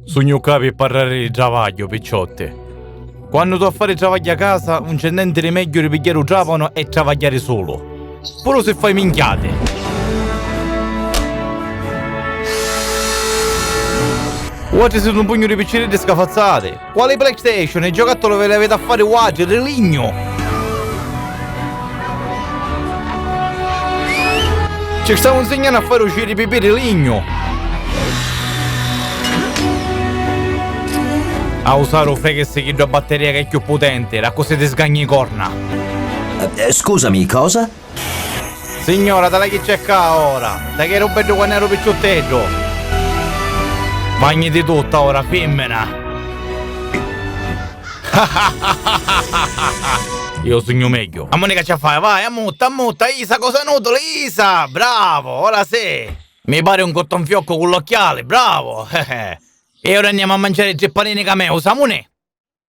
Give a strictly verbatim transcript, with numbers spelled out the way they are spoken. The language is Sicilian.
Sugnu ccà pi parrari di travagghiu, picciotti. Quannu tu a fari travagghi a casa, un c'è nenti di megghiu di pigghiari u trapanu e travagghiari sulu. Puru si fai minchiati. Vuatri siti un pugnu di picciriddi scafazzati. Quali PlayStation? I giocattoli vi l'aviti a fari vuatri, di lignu! Ci stavu nsignannu a fari u ciri pipì di lignu! A usari u freghissi chiddu a batteria ca è cchiù putenti, d'accussì ti sgagni i corna! Eh, scusami, cosa? Signora, tala chi c'è ccà ora! Da chi eru beddu quannu eru picciutteddu! Vagni di tutta ora, fimmina! Io sugnu megghiu. Amuni ca ci a fai, vai, ammutta, ammutta, Isa, cosa nutuli, Isa! Bravo, ora sì! Mi pari un cottonfiocco cu l'occhiali, bravo! E ora andiamo a mangiare i tri panini ca me, u Samunè!